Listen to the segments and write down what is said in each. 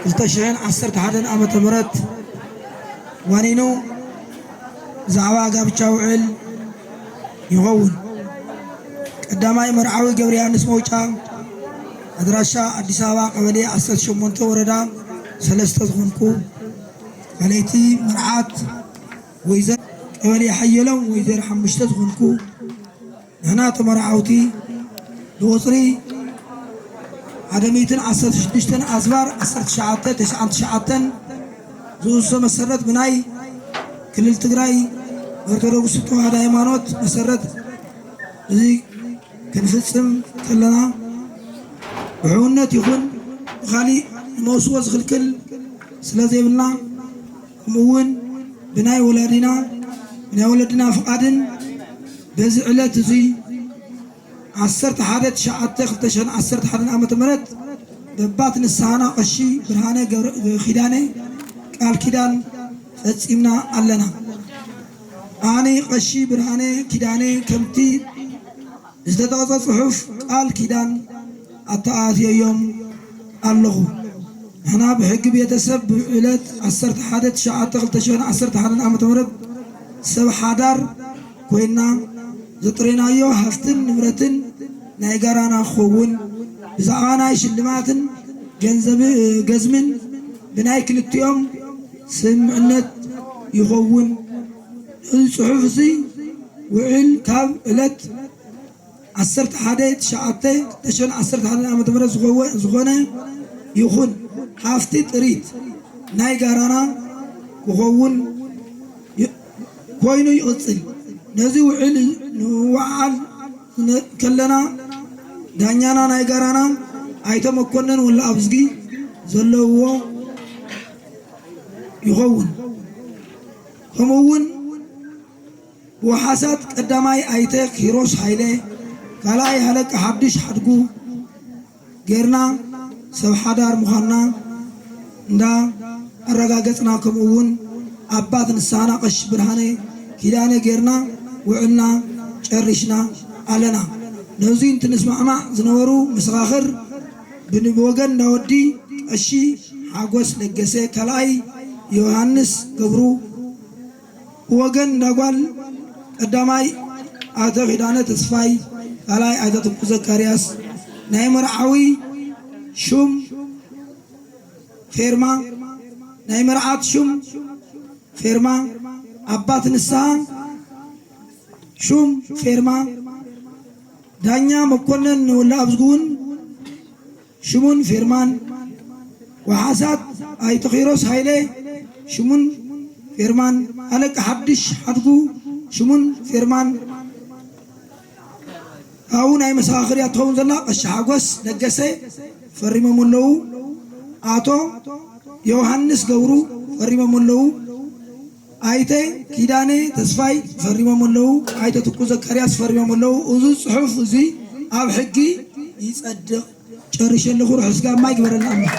2011 ዓመተ ምህረት ዋኒኑ ብዛዕባ ጋብቻ ውዕል ይኸውን። ቀዳማይ መርዓዊ ገብረዮሃንስ መውጫ፣ ኣድራሻ ኣዲስ ኣበባ ቀበሌ 18 ወረዳ 3 ዝኾንኩ፣ ካልአይቲ መርዓት ወይዘር ቀበሌ ሓየሎም ወይዘር 5 ዝኾንኩ፣ ንሕና ተመርዓውቲ ብቁፅሪ 116 ኣዝባር 1999 ዝውሶ መሰረት ብናይ ክልል ትግራይ ኦርቶዶክስ ተዋህዶ ሃይማኖት መሰረት እዚ ክንፍፅም ከለና ብሕውነት ይኹን ብካሊእ ንመውስቦ ዝኽልክል ስለ ዘይብልና፣ ከምኡ እውን ብናይ ወላዲና ብናይ ወለድና ፍቓድን በዚ ዕለት እዚ 11/9/2011 ዓመተ ምህረት በባት ንስሓና ቀሺ ብርሃነ ኪዳነ ቃል ኪዳን ፈፂምና ኣለና። ኣነ ቀሺ ብርሃነ ኪዳነ ከምቲ ዝተጠቐሰ ፅሑፍ ቃል ኪዳን ኣተኣትየዮም ኣለኹ። ንሕና ብሕጊ ቤተሰብ ብዕለት 11/9/2011 ዓመተ ምህረት ሰብ ሓዳር ኮይና ዘጥሬናዮ ሃፍትን ንብረትን ናይ ጋራና ክኸውን፣ ብዛዕባ ናይ ሽልማትን ገንዘብ ገዝምን ብናይ ክልቲኦም ስምዕነት ይኸውን። እዚ ፅሑፍ እዚ ውዕል ካብ ዕለት 11/9/2011 ዓመተ ምህረት ዝኾነ ይኹን ሃፍቲ ጥሪት ናይ ጋራና ክኸውን ኮይኑ ይቕፅል። ነዚ ውዕል ንወዓል ከለና ዳኛና ናይ ጋራና ኣይተ መኮነን ወላ ኣብዝጊ ዘለውዎ ይኸውን። ከምኡ እውን ብወሓሳት ቀዳማይ ኣይተ ኪሮስ ሃይለ፣ ካልኣይ ሃለቃ ሓድሽ ሓድጉ ጌርና ሰብ ሓዳር ምዃንና እንዳ ኣረጋገፅና፣ ከምኡ እውን ኣባት ንስሓና ቀሺ ብርሃነ ኪዳነ ጌርና ውዕልና ጨሪሽና ኣለና። ነዚ እንትንስማዕማዕ ዝነበሩ መሰኻኽር ብወገን እንዳወዲ ቀሺ ሓጎስ ለገሰ፣ ካልኣይ ዮሃንስ ገብሩ፣ ብወገን እንዳጓል ቀዳማይ ኣቶ ኪዳነ ተስፋይ፣ ካልኣይ ኣይተ ትኩ ዘካርያስ፣ ናይ መርዓዊ ሹም ፌርማ፣ ናይ መርዓት ሹም ፌርማ፣ ኣባት ንስሓ ሹም ፌርማ፣ ዳኛ መኮነን ወላ ኣብዝጉውን ሽሙን ፌርማን፣ ወሓሳት ኣይተ ኪሮስ ሃይለ ሽሙን ፌርማን፣ ኣለቃ ሓድሽ ሓድጉ ሽሙን ፌርማን። ካብኡ ናይ መሰኻኽር እያ ትኸውን ዘላ። ቀሺ ሓጎስ ለገሰ ፈሪሞም ኣለዉ። ኣቶ ዮሃንስ ገብሩ ፈሪሞም ኣለዉ። ኣይተ ኪዳነ ተስፋይ ፈሪሞም ኣለዉ። ኣይተ ትኩ ዘካርያስ ፈሪሞም ኣለዉ። እዚ ፅሑፍ እዚ ኣብ ሕጊ ይፀድቕ። ጨሪሸ ኣለኹ። ርሑስ ጋማ ይግበረልና ኣምላኽ።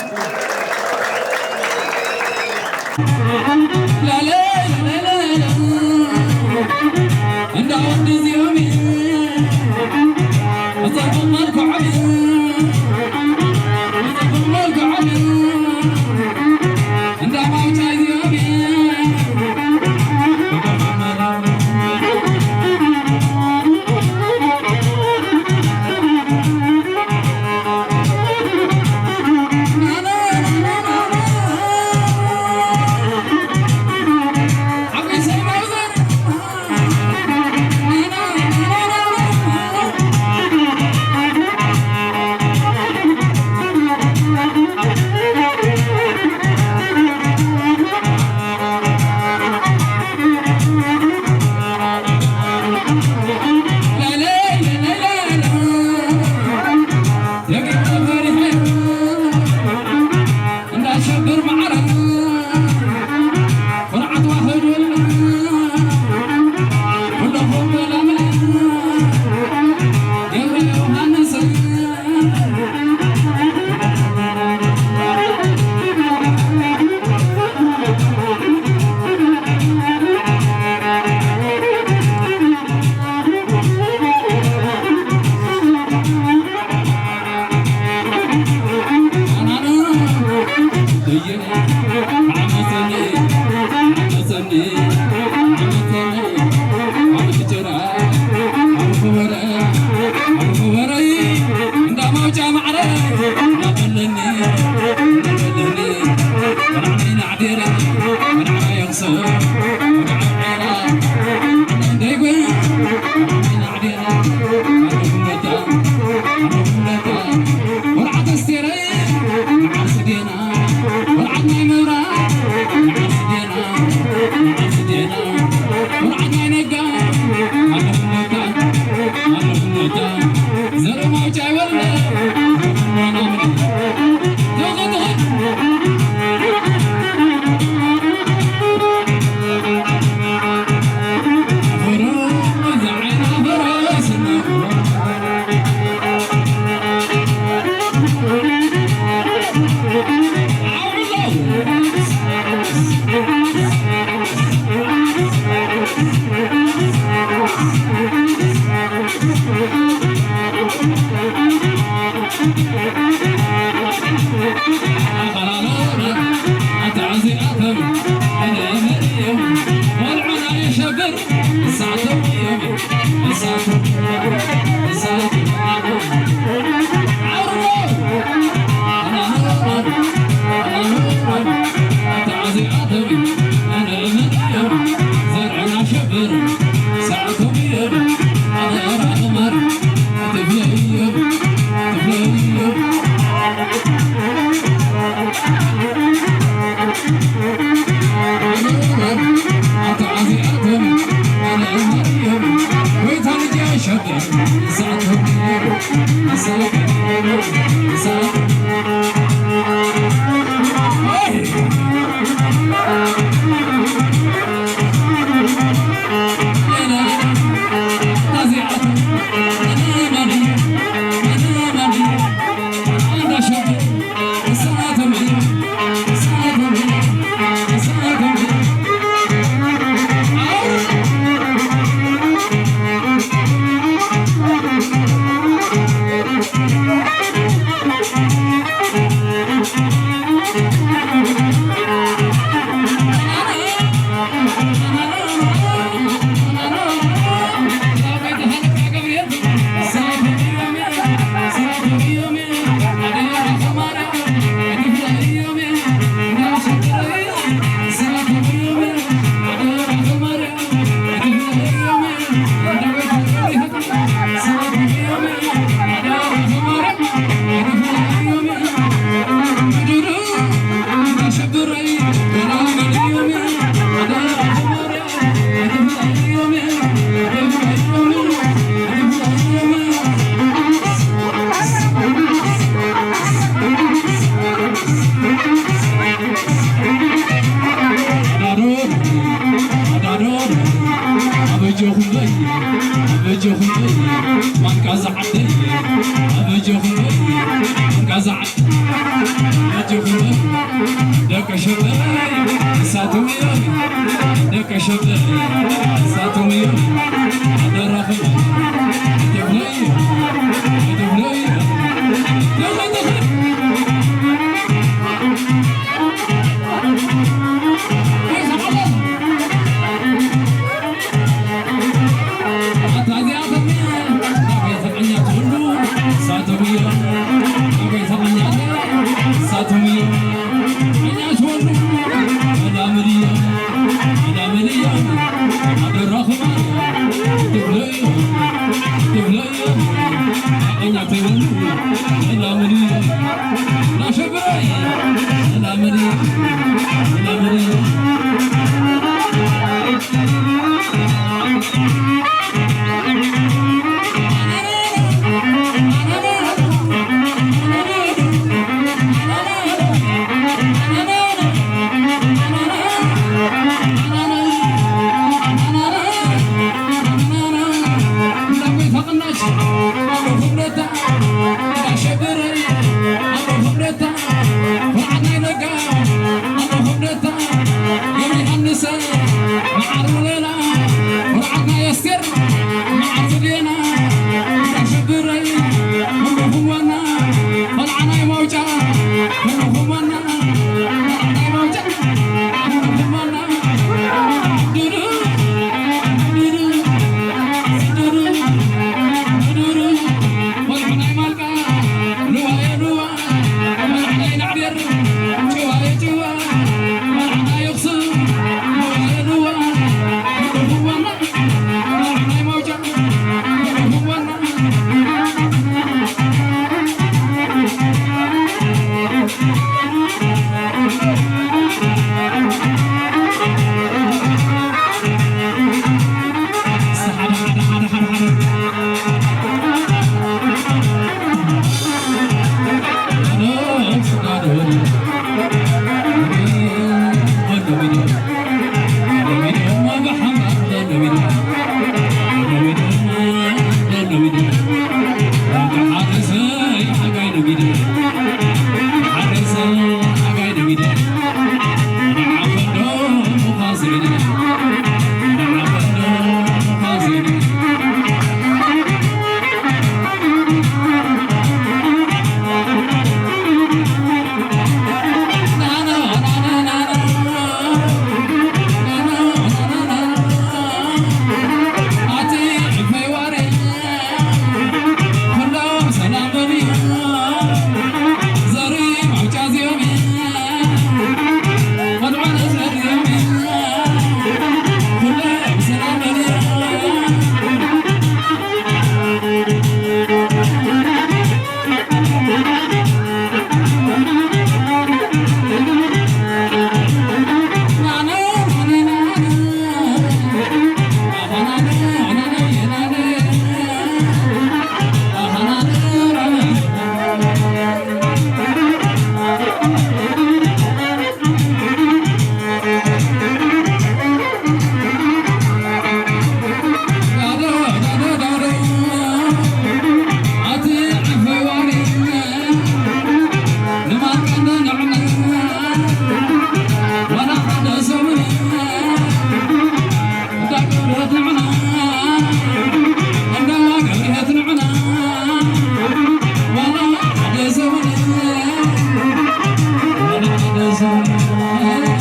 Thank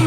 you.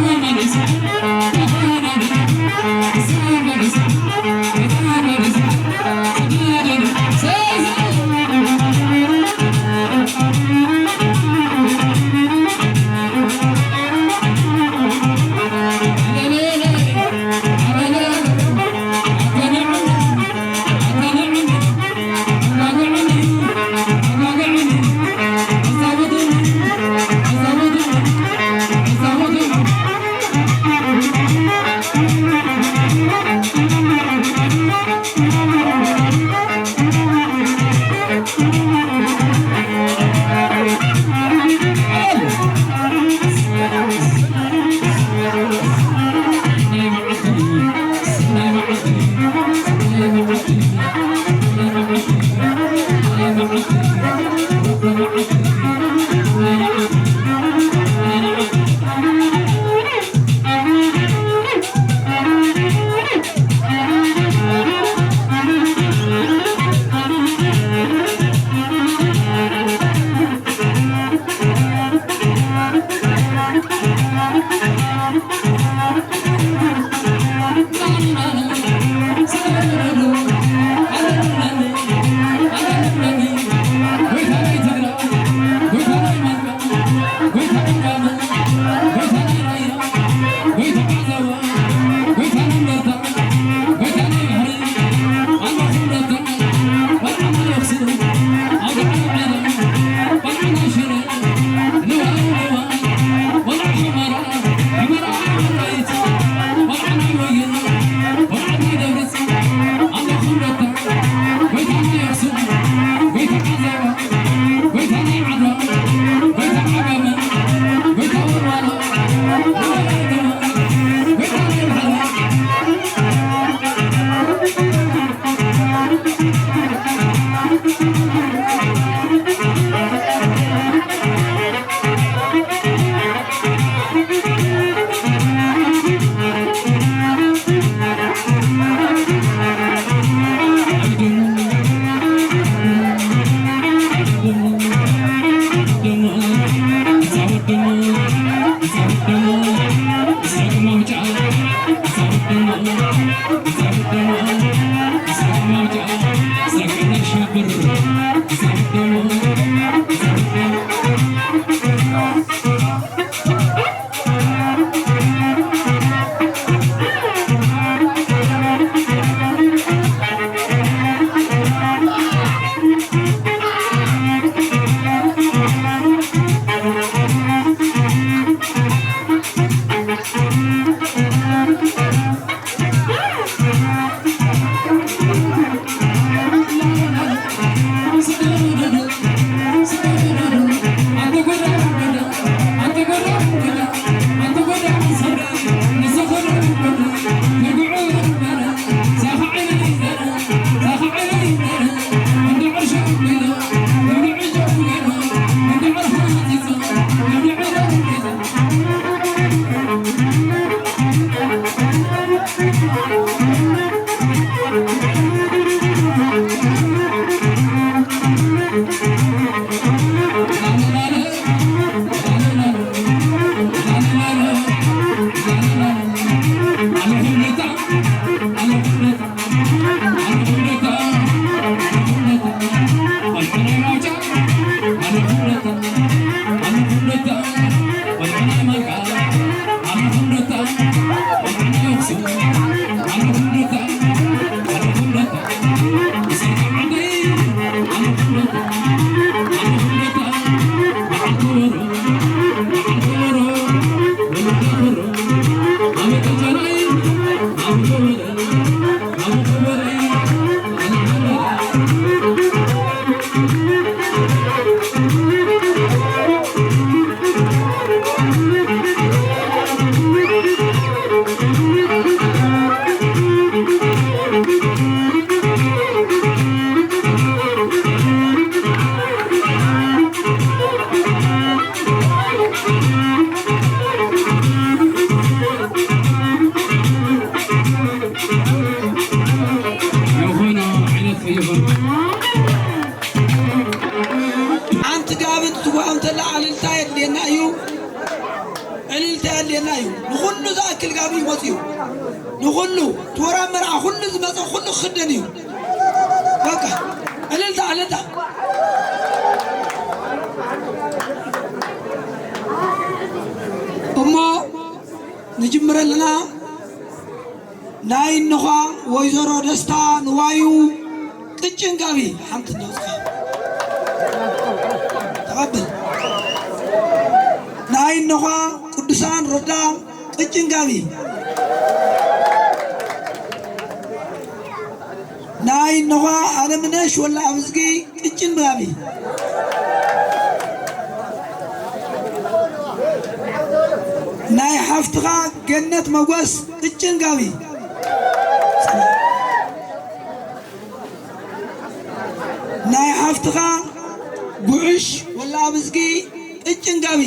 ሓንቲ ጋብን ትወሃብ እንተላ ዕልልታ የድልየና እዩ። ዕልልታ የድልየና እዩ። ንኩሉ ዝኣክል ጋቢ ይመፅ እዩ። ንኩሉ ትወራ መርዓ ኩሉ ዝመፀ ኩሉ ክክደን እዩ። በቃ ዕልልታ ዕልልታ። እሞ ንጅምር ኣለና። ናይ እንኳ ወይዘሮ ደስታ ንዋዩ ቅጭን ጋቢ ሓንቲ ነውፅኻ ተቐብል። ናይ እንኳ ቅዱሳን ረዳ ቅጭን ጋቢ። ናይ እንኳ ኣለምነሽ ወላ ኣብዝጊ ቅጭን ጋቢ። ናይ ሓፍትኻ ገነት መጎስ ቅጭን ጋቢ። ናይ ሓፍትኻ ጉዕሽ ወላ ኣብዝጊ ቅጭን ጋቢ።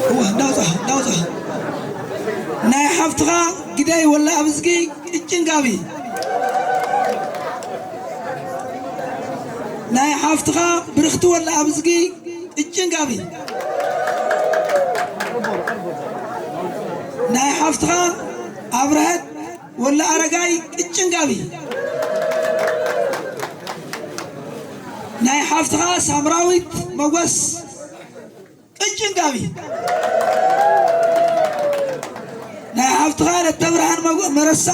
እወ እንዳውፅኻ እንዳውፅኻ። ናይ ሓፍትኻ ግዳይ ወላ ኣብዝጊ ቅጭን ጋቢ። ናይ ሓፍትኻ ብርክቲ ወላ ኣብዝጊ ቅጭን ጋቢ። ናይ ሓፍትኻ ኣብርሀት ወላ ኣረጋይ ቅጭን ጋቢ። ናይ ሓፍትኻ ሳምራዊት መጎስ ቅጭን ጋቢ። ናይ ሓፍትኻ ለተብርሃን መረሳ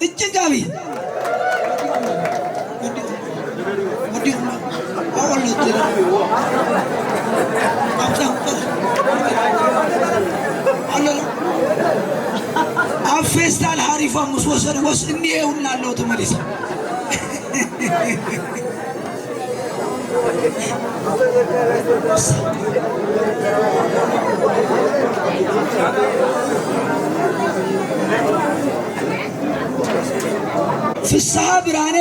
ቅጭን ጋቢ። ኣብ ፌስታል ሃሪፎም ምስ ወሰድዎስ እኒኤውና ኣለዉ ተመሊሶም። ፍስሐ ብርሃኔ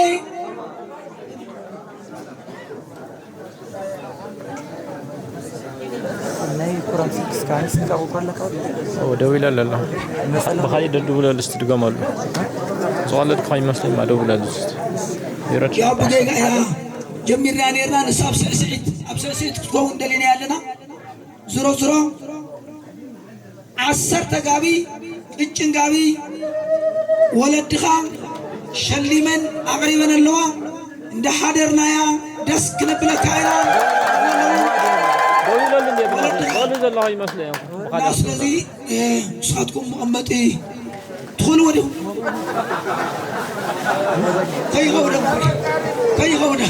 ደው ይላል ኣሎ ብካሊእ ደድውለሉ እስቲ ድገመሉ ዝቐለድካ ይመስለኝ ማ ደውለሉ እስቲ። ያው ብጌጋ ኢና ጀሚርና ነርና። ንሱ ኣብ ስዕስዒት ኣብ ስዕስዒት ክትከውን ደሊና ኣለና። ዝሮ ዝሮ 10 ጋቢ ቅጭን ጋቢ ወለድኻ ሸሊመን ኣቕሪበን ኣለዋ። እንደ ሓደርናያ ደስ ክነብለካ ኢና። ደው ኢለሉ እንዴ ብለሉ ዘለኹ ይመስለ እዮም። እና ስለዚ ንስኻትኩም መቐመጢ ትኽእልዎ ዲኹም? ከይኸውደ ከይኸውደ።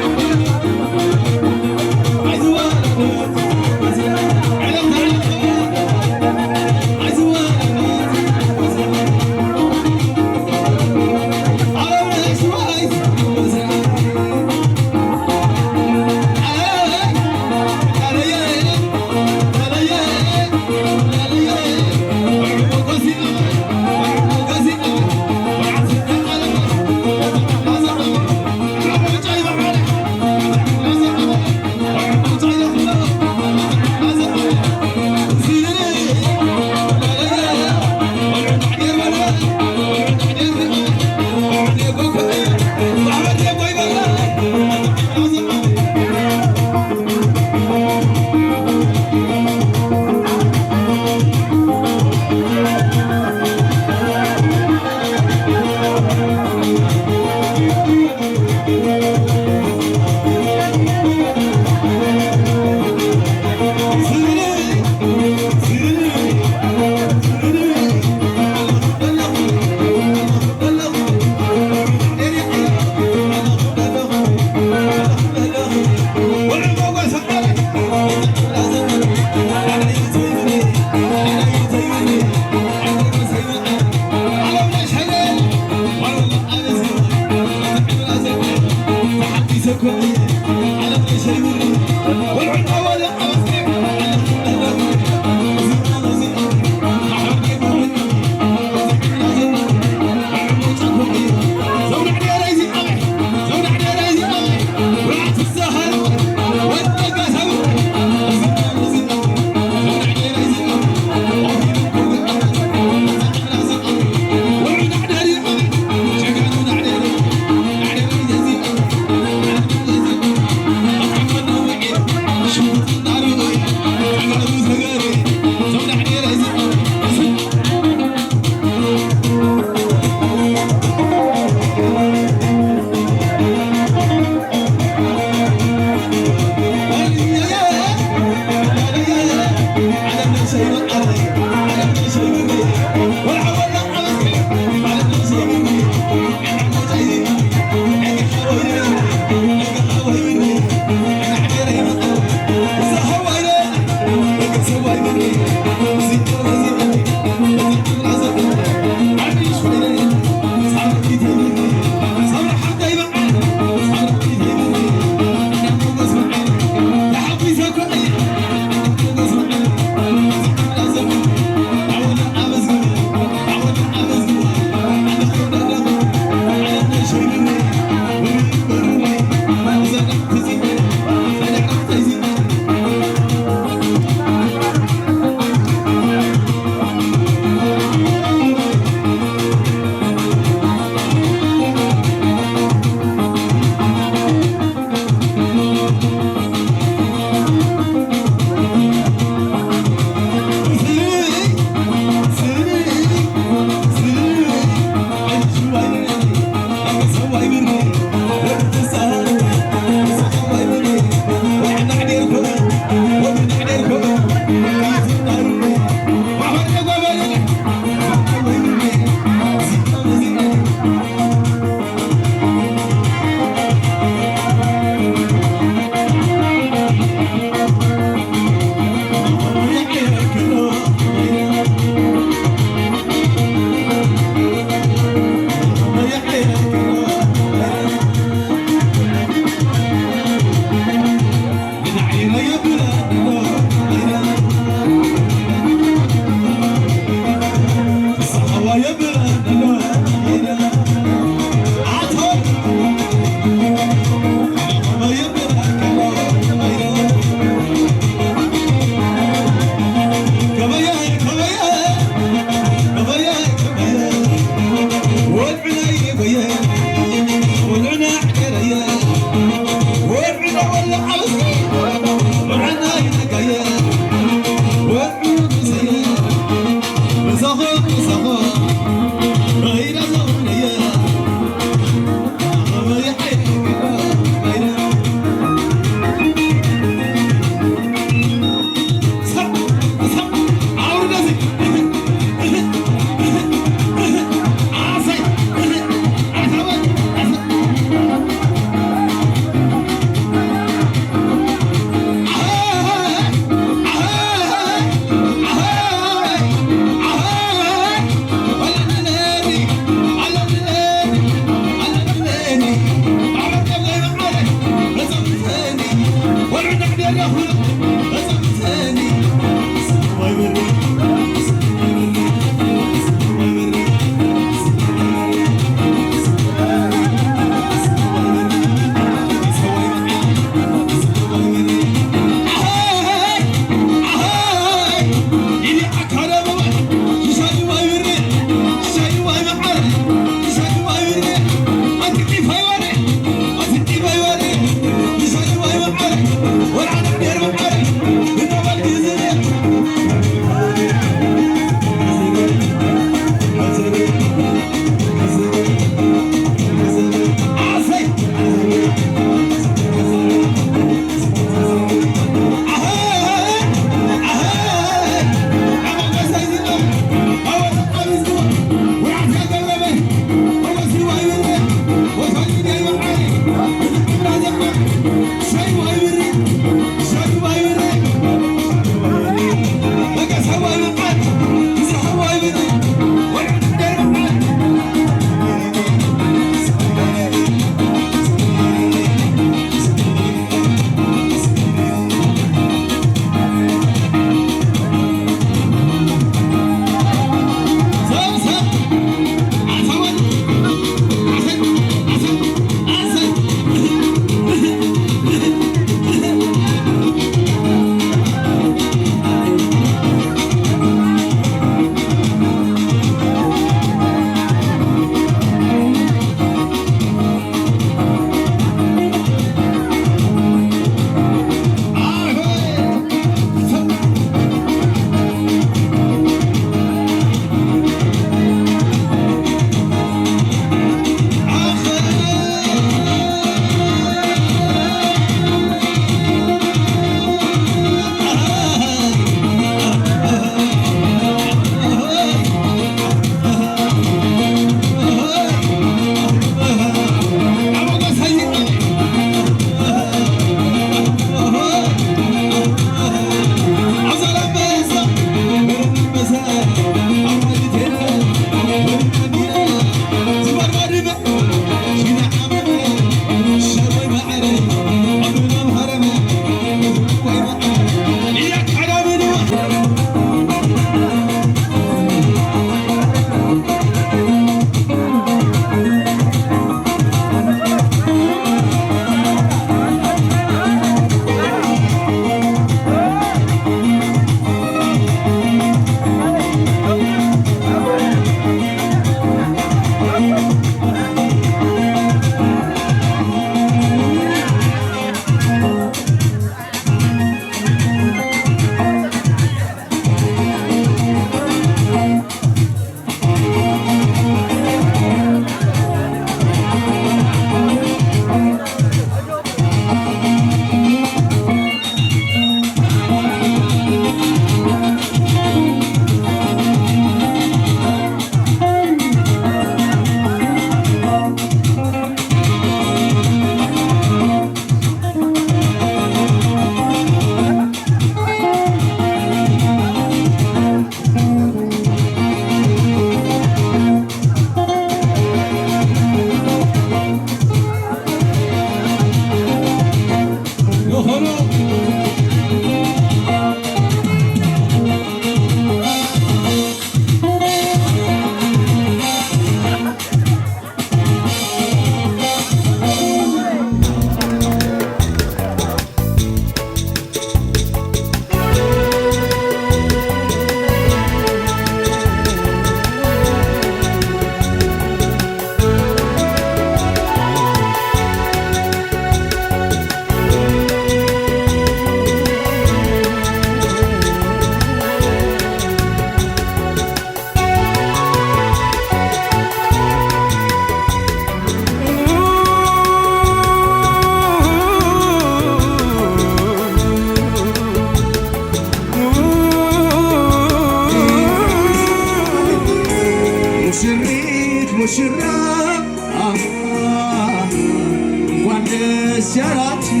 ደስ ያላችሁ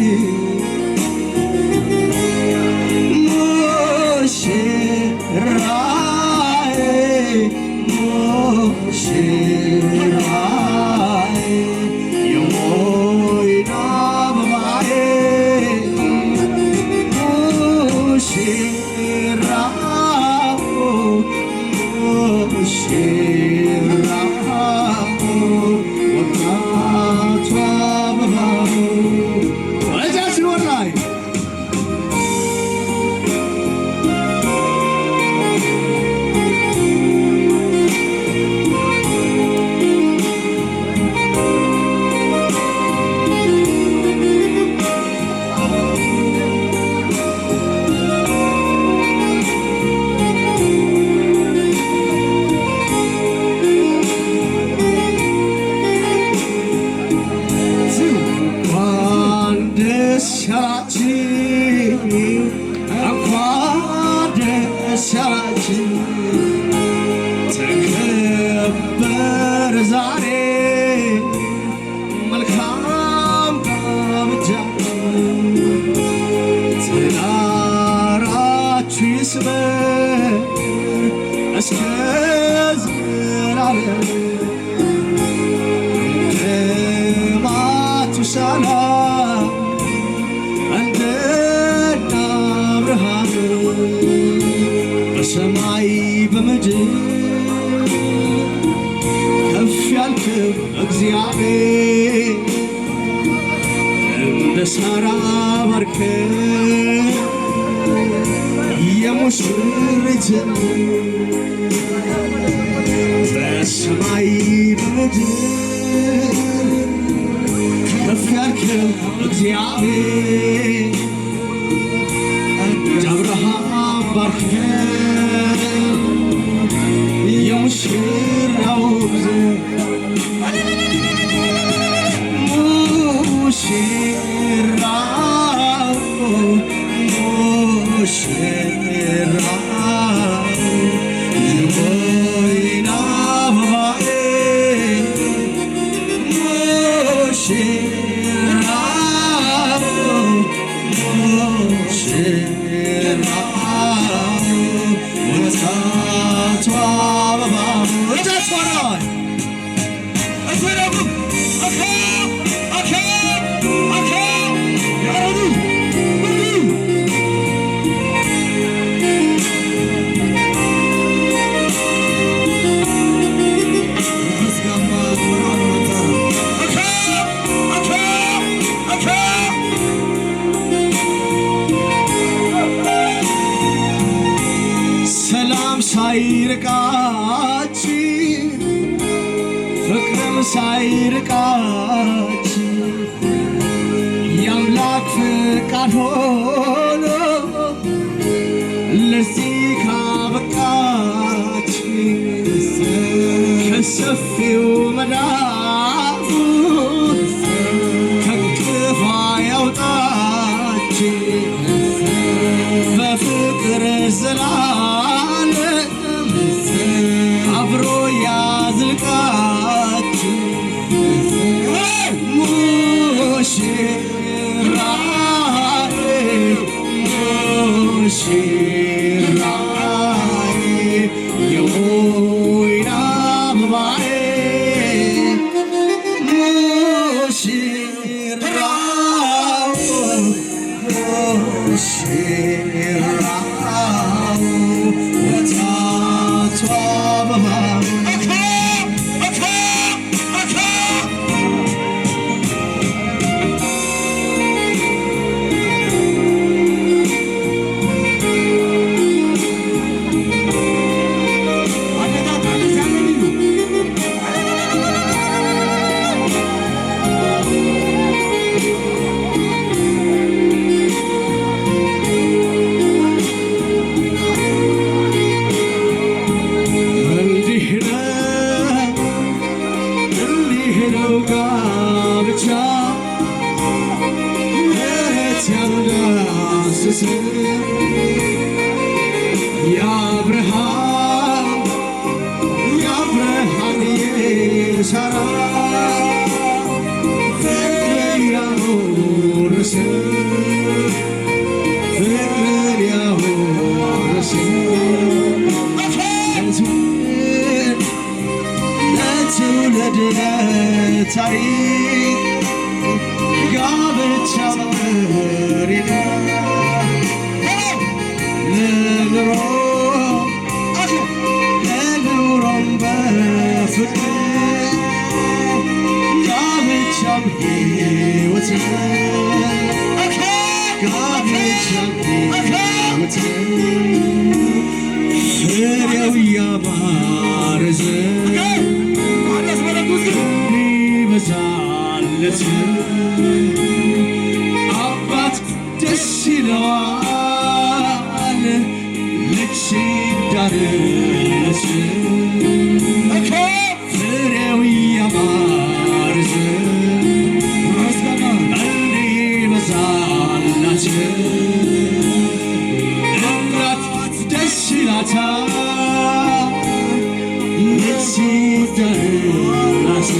ሙሽራዬ ሙሽራዬ የወይን አበባዬ ሙሽራው ሙሽራው ወጣቱ አበባው እጃችን ወደ ላይ እንኳን ደስ ያላችሁ እንኳን ደስ ያላችሁ ተከበረ ዛሬ መልካም ጋብቻችሁ ትዳራችሁ ይስመር እስከ ዘላለም ማቱሳላ እንደ አብርሃም በሰማይ በምድር ከፍ ያልክው እግዚአብሔር እንደ ሳራ ባርከ የሙሽሪትን በሰማይ በምድር ከፍ ያልከው እግዚአብሔር እንደ አብርሃም ባርከ የሙሽራው ሙሽራው ሙሽራው የወይን አበባዬ ሙሽራው ሙሽራው ወጣቱ አበባ እጃችሁ ወደ ላይ ሰላም ሳይርቃችሁ ፍቅርም ሳይርቃችሁ የአምላክ ፍቃድ ሆኖ ለዚህ ካበቃችሁ ከሰፊው መዳፉ ከክፋ ያውጣችሁ በፍቅር ዘላለም አብሮ ያዝልቃችሁ ሙሽራዬ ሙሽራዬ የወይን አበባዬ ሙሽራው ሙሽራው ወጣቱ አበባ እንዲህ ነው እንዲህ ነው ጋብቻ ምሕረት ያልዳሰሰ የአብርሃም የአብርሃም የሳራ ፍቅር ያወረሰ ፍቅርን ያወረሰ ለትውልድ ለታሪክ ጋብቻ መሪ ለኑሮ ለኑሮም በፍቅር ጋብቻም ሕይወት ጋብቻም ሕይወት ፍሬው ያማረ ይበዛለት አባት ደስ ይለዋል ልጅ ሲዳርለት ፍሬው ያማረ እንዲበዛላት እናት ደስ ይላታል ልጅ ሲዳርላት።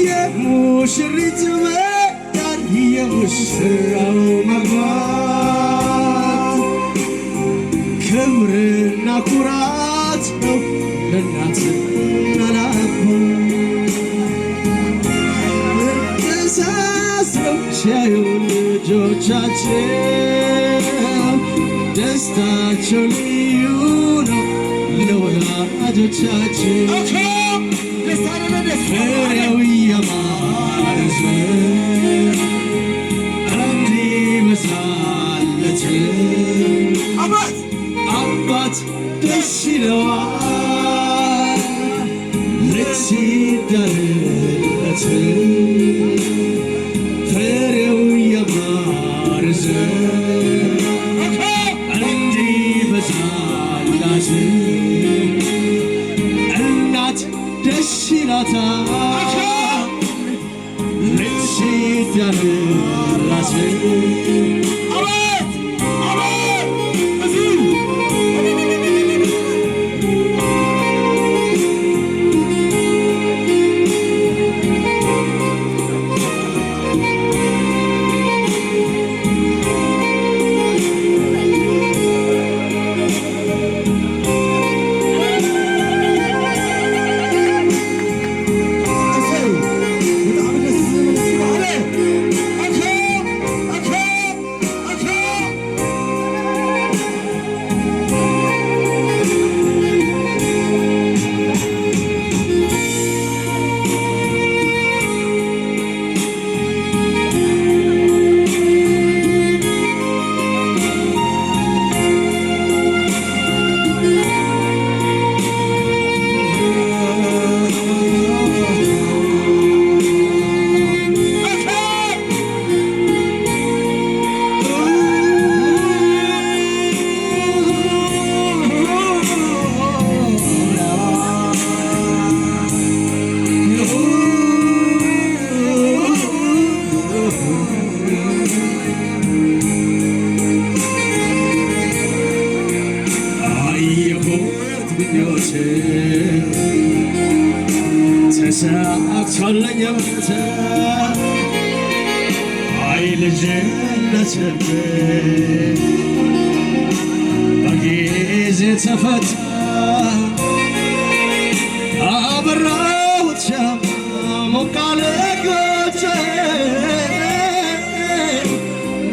የሙሽሪት መዳር የሙሽራው መግባት ክብርና ኩራት ነው ለእናትና ለአባት። ተሳስረው ሲያዩ ልጆቻቸው ደስታቸው ልዩ ነው ለወላጆቻቸው። ፍሬው ያማረ እንዲበዛለት አባት ደስ ይለዋል ልጅ ሲዳርለት ፍሬው ያማረ እንዲበዛላት እናት ደስ ይላታል ልጅ ሲዳርላት። አየሁት ምኞቴ ተሳክቶልኝ እምነቴ አይ ልጅነት ልቤ በጊዜ ተፈታ አበራሁት ሻማ ሞቅ አለ ጎጆዬ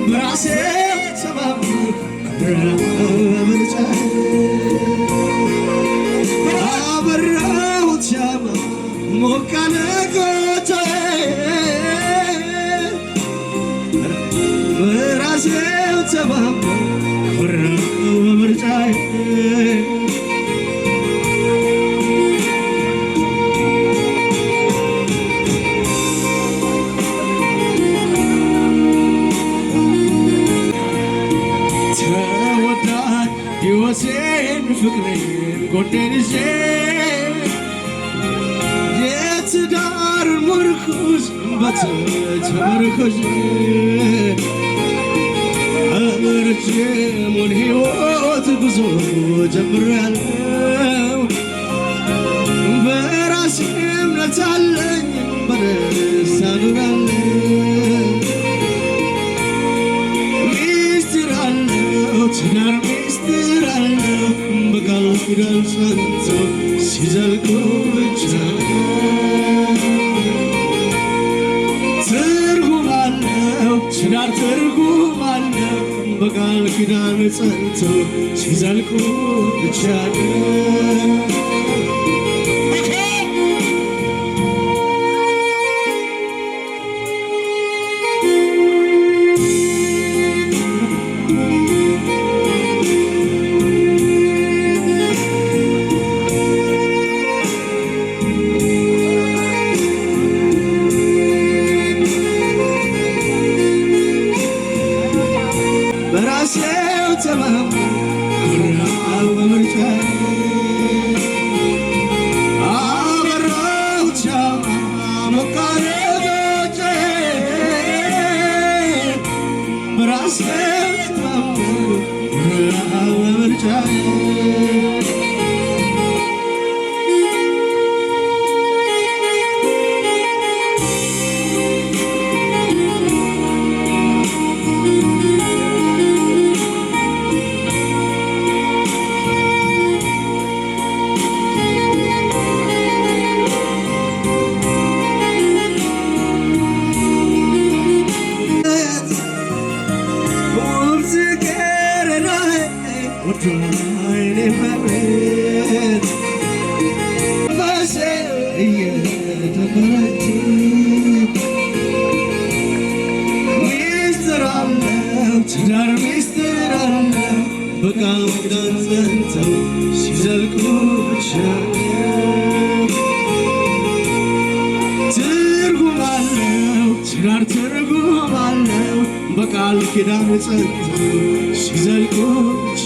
በራሴ ተማመንኩ በምርጫዬ አበራሁት ሻማ ሞቅ አለ ጎጆዬ በራሴው ተማመንኩ ኮራሁ በምርጫዬ። ተወዳጅ ሕይወቴን ፍቅሬን ጎኔን ይዤ በምርኩዝ በተመርኩዝ ረጅሙን ሕይወት ጉዞ ጀምሬያለሁ በራሴ እምነት አለኝ በደስታ እኖራለሁ ሚስጥር አለው ትዳር ሚስጥር አለው በቃል ኪዳን ጸንቶ ሲዘልቁ ብቻ ትርጉም አለው ትዳር ትርጉም አለው በቃል ኪዳን ጸንቶ ሲዘልቁ ብቻ በራሴው ተማምኜ ኮራሁ በምርጫዬ አበራሁት ሻማ ሞቅ አለ ጎጆዬ በራሴው ተማምኜ ኮራሁ በምርጫዬ ትዳር ሚስጥር አለው በቃል ኪዳን ጸንተው ሲዘልቁ ብቻ ትርጉም አለው ትዳር ትርጉም አለው በቃል ኪዳን ጸንተው ሲዘልቁ ብቻ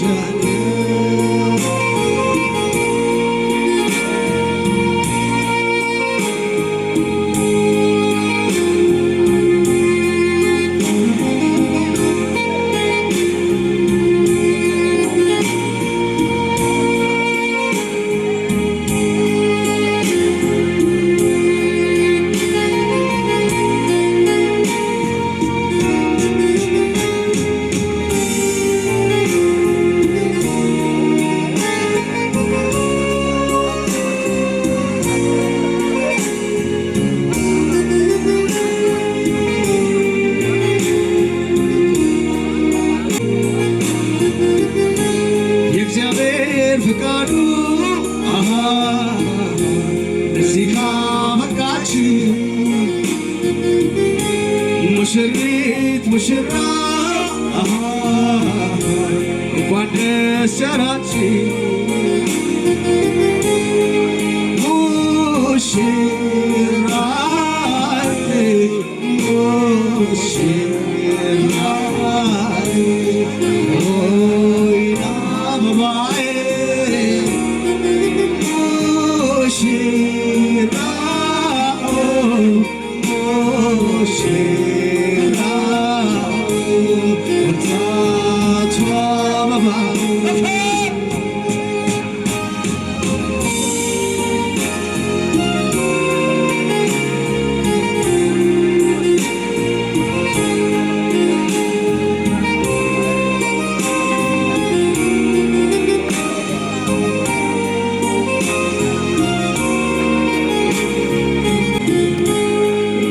የእግዚአብሔር ፍቃዱ እዚህ ካበቃችሁ ሙሽሪት ሙሽራ እንኳን ደስ ያላችሁ ሙሽራዬ ወይን አበባዬ ሙሽራው ሙሽራው ወጣቱ አበባዬ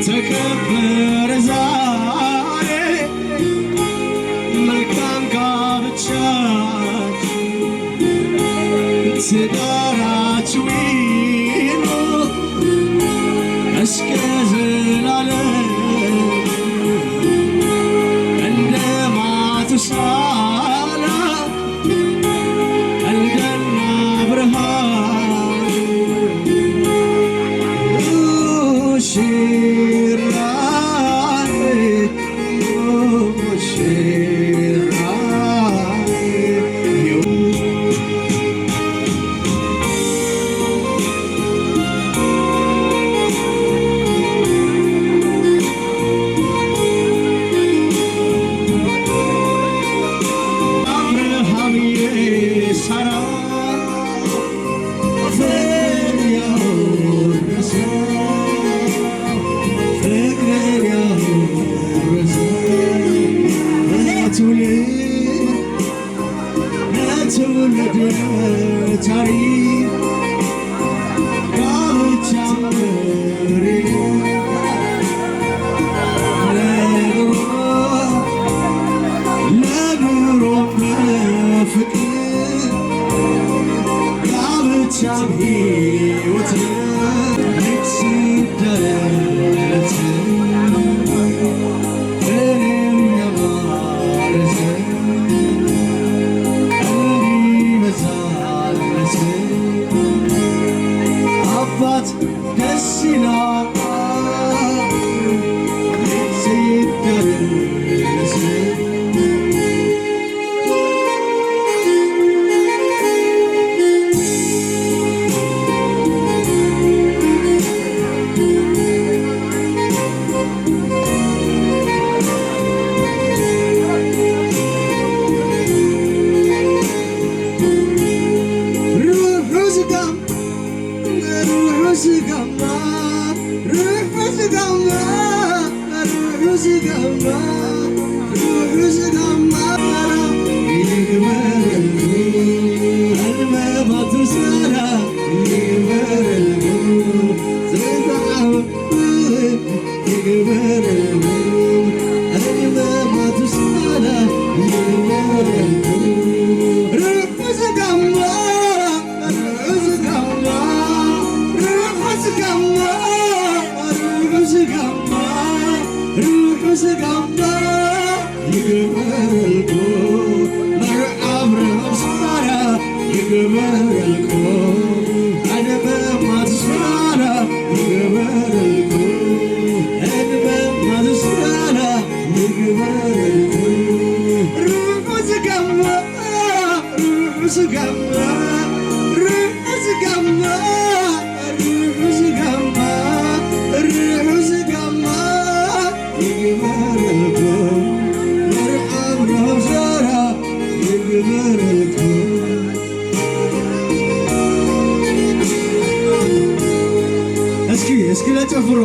ተከበረ ደስ ይላል ሲደርስ። ሩሑ ስጋማ፣ ሩሑ ስጋማ፣ ሩሑ ስጋማ፣ ሩሑ ስጋማ፣ ሩሑ ስጋማ ይግበረልኩ ህልመ ማቱሳላ ይግበረልኩ ዘዛዓብ ይግበረልኩ ህልመ ማቱሳላ ይግበረልኩ ሩሑ ስጋማ፣ ሩሑ ስጋማ፣ ሩሑ ስጋማ፣ ሩሑ ስጋማ፣ ሩሑ ስጋማ ይግበረልኩ መርዓ አብርሃም ሳራ ይግበረልኩ ህልመ ማቱሳላ ይግበረልኩ ህልመ ማቱሳላ ይግበረልኩ ሩሑ ስጋማ፣ ሩሑ ስጋማ፣ ሩሑ ስጋማ፣ ሩሑ ስጋማ፣ ሩሑ ስጋማ ይግበረልኩ መርዓ አብርሃም ሳራ ይግበረልኩ። እስኪ እስኪ ለጨፍሮ።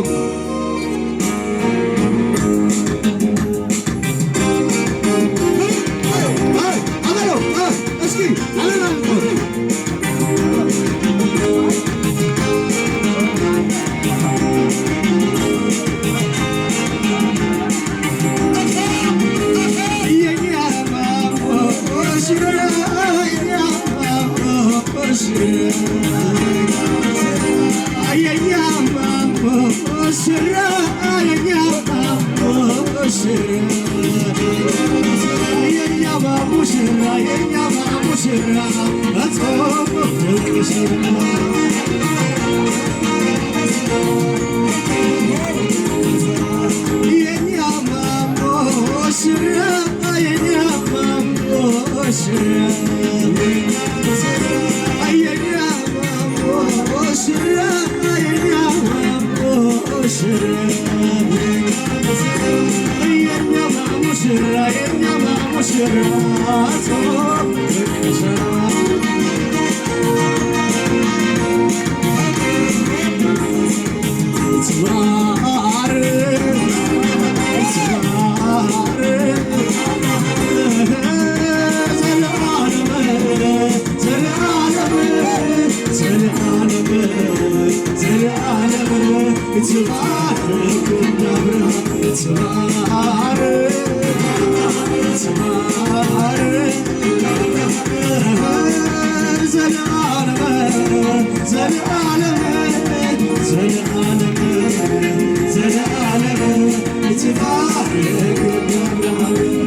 እስኪ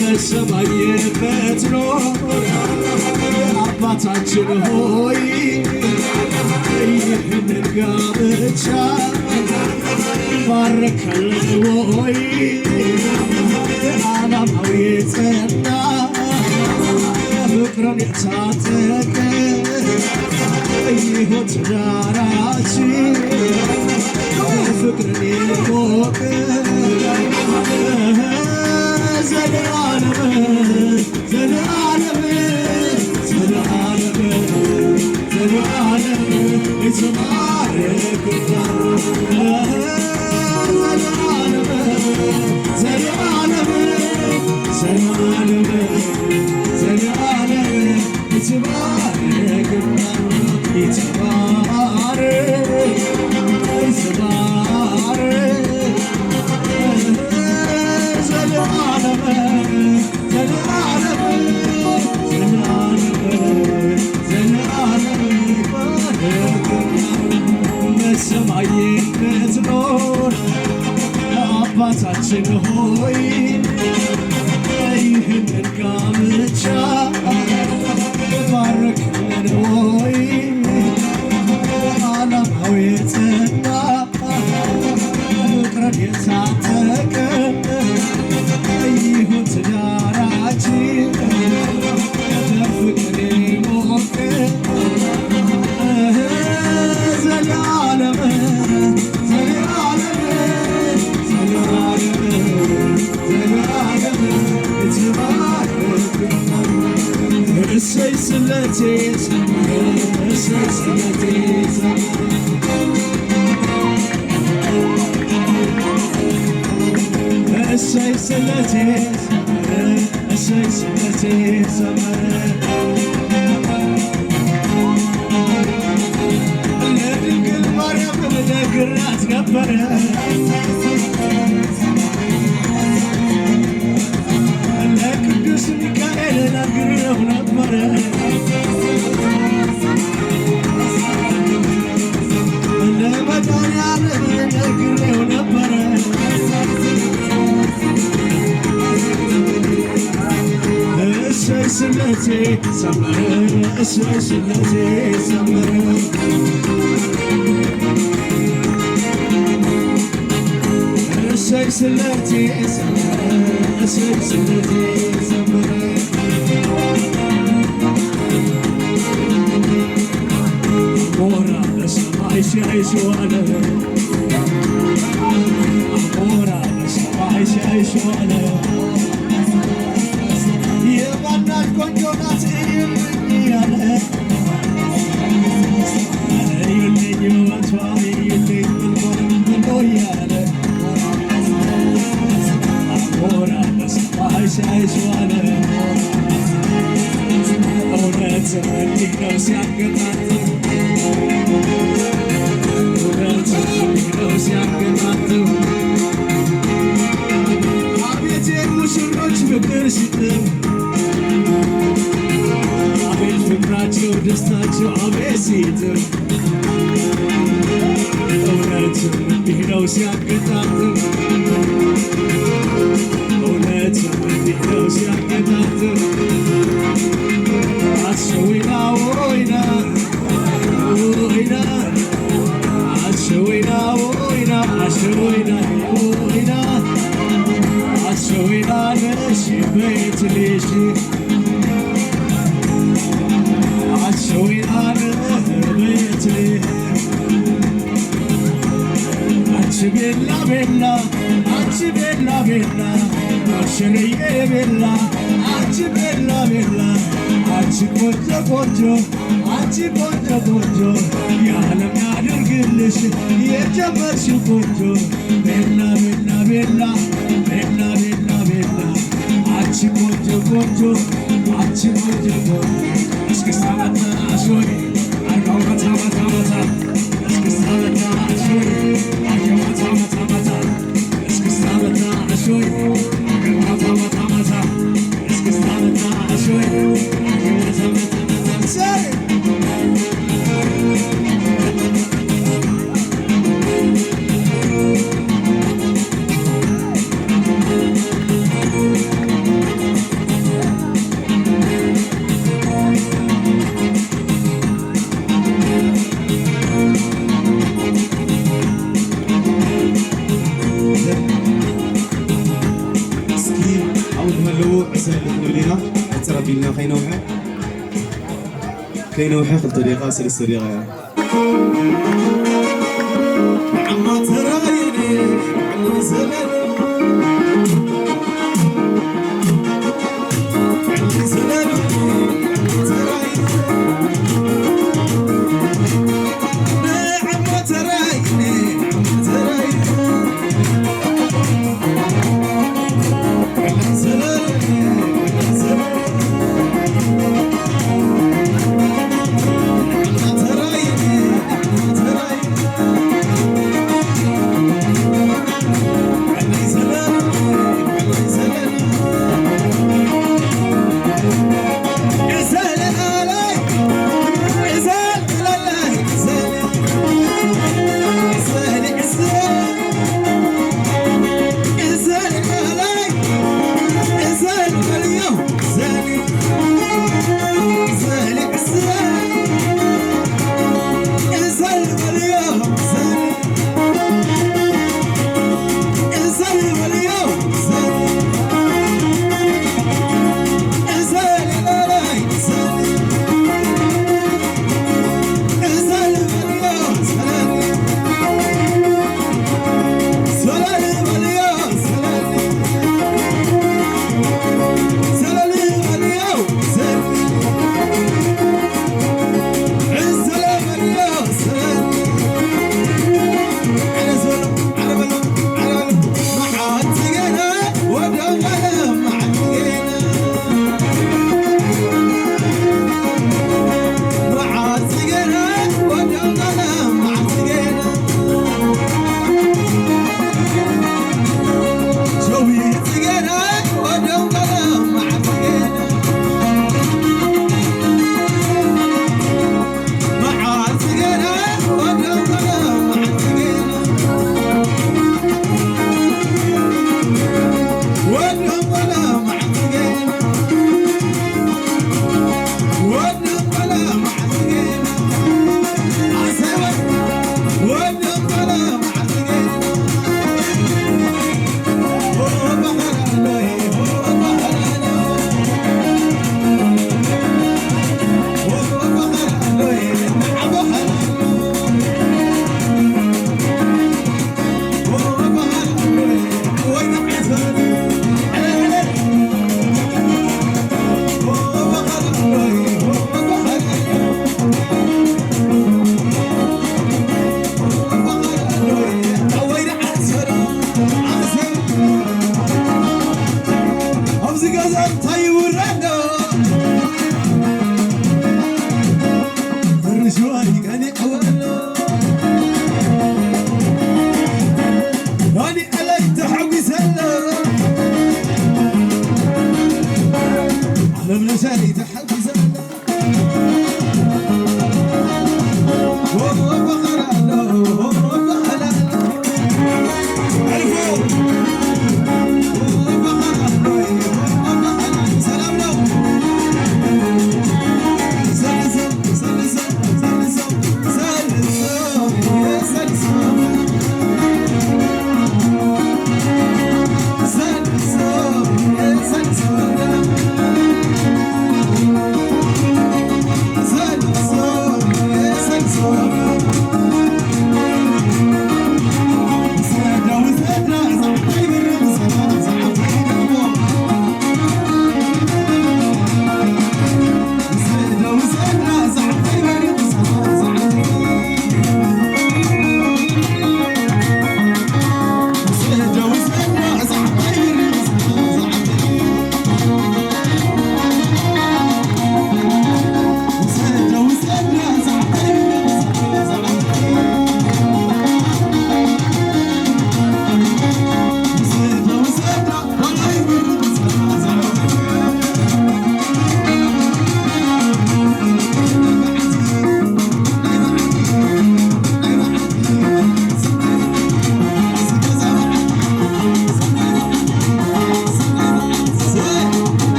በሰማይ የምትኖር አባታችን ሆይ፣ ይህንን ጋብቻ ባረከልን ወይ? ዓላማው የጸና፣ ፍቅርን የታጠቀ ይሁን ትዳራችን፣ ፍቅርን የሞቀ። ዘለዓለም ዘለዓለም ዘለዓለም ዘለዓለም የተባረከ ዘለዓለም ዘለዓለም ዘለዓለም ዘለዓለም የተባረከ የተባረከ የተባረከ ዘለዓለም ዘለዓለም ዘለዓለም ዘለዓለም። በሰማይ የምትኖር አባታችን ሆይ፣ ይህንን ጋብቻ ባረክልን ወይ? ዓላማው የጸና ስለቴ ሰመረ እሰይ ስለቴ ሰመረ ለድንግል ማርያም ነግራት ነበረ ለቅዱስ ሚካኤል ነግሬው ነበረ ለመድኃኒዓለም ነግሬው ነበረ እሰይ ስለቴ ሰመረ እሰይ ስለቴ ሰመረ እሰይ ስለቴ ሰመረ እሰይ ስለቴ ሰመረ አሞራ በሰማይ ሲያይሽ ዋለ አሞራ በሰማይ ሲያይሽ ዋለ የማናት ቆንጆ ናት እዩልኝ ያለ እዩልኝ ውበቷን እዩልኝ መልኳን ብሎ እያለ አሞራ በሰማይ ሲያይሽ ዋለ እውነት እንዲህ ነው ሲያገጣጥም እውነት እንዲህ ነው ሲያገጣጥም አቤት የሙሽሮች ፍቅር ሲጥም አቤት ፍቅራቸው ደስታቸው አቤት ሲጥም እውነት እንዲህ ነው ሲያገጣጥም እውነት እንዲህ ነው ሲያገጣጥም አሸወይና ወይና ወይና አሸወይና ወይና አሸወይና ወይና አሸወይና ነሽ ቤት ልሽ አሸወይና ቤት አንቺ ቤላ ቤላ አንቺ ቤላ ቤላ አሸርዬ ቤላ አንቺ ቤላ ቤላ አንቺ ቆንጆ ቆንጆ አንቺ ቆንጆ ቆንጆ የዓለም ያድርግልሽ የጀመርሽው ቆንጆ ቤላ ቤላ ቤላ ቤላ ቤላ ቤላ አንቺ ቆንጆ ቆንጆ አንቺ ቆንጆ ቆንጆ እስክስታ መታሽ ወይ አርጋው መታ መታ መታ እስክስታ መታሽ ወይ አርጋው መታ መታ መታ እስክስታ መታሽ ወይ አርጋው መታ መታ መታ እስክስታ መታሽ ወይ አርጋው መታ መታ መታ እስኪ አሁን መለዎ ዕሰል ክንብል ኢና ሕፅር ኣቢልና ከይነውሐ ከይነውሐ 2 ደቂቃ 3 ደቂቃ እያ።